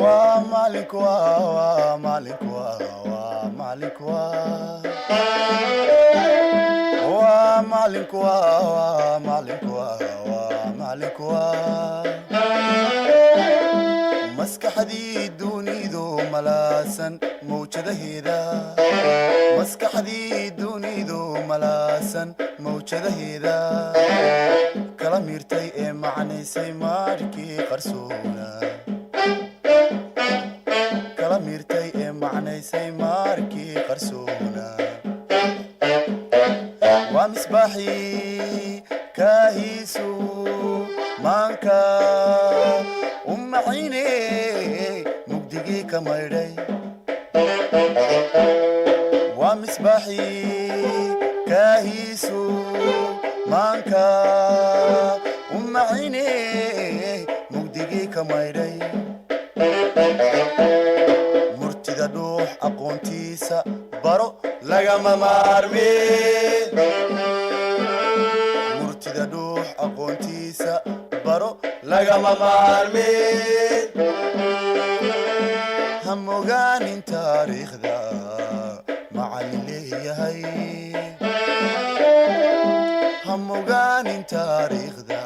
Waa maalinku, waa maalinku, waa maalinku, waa maalinku, waa maalinku, waa maalinku. Maskaxdii dunidu malaasan mawjadaheeda, maskaxdii dunidu malaasan mawjadaheeda, kala miirtay ee macnaysay maarkii qarsoona, kala miirtay ee macnaysay maarkii qarsoona. Waa misbaaxii kaahiisu maanka u macine, mugdigii ka maydhay. Waa misbaaxii kaahiisu maanka u macine, mugdigii ka maydhay. Murtida dhuux aqoontiisa baro, lagama maarme. Murtida dhuux aqoontiisa baro, lagama maarme. Ha mogaanin taariikhda macallin leeyahay, ha mogaanin taariikhda.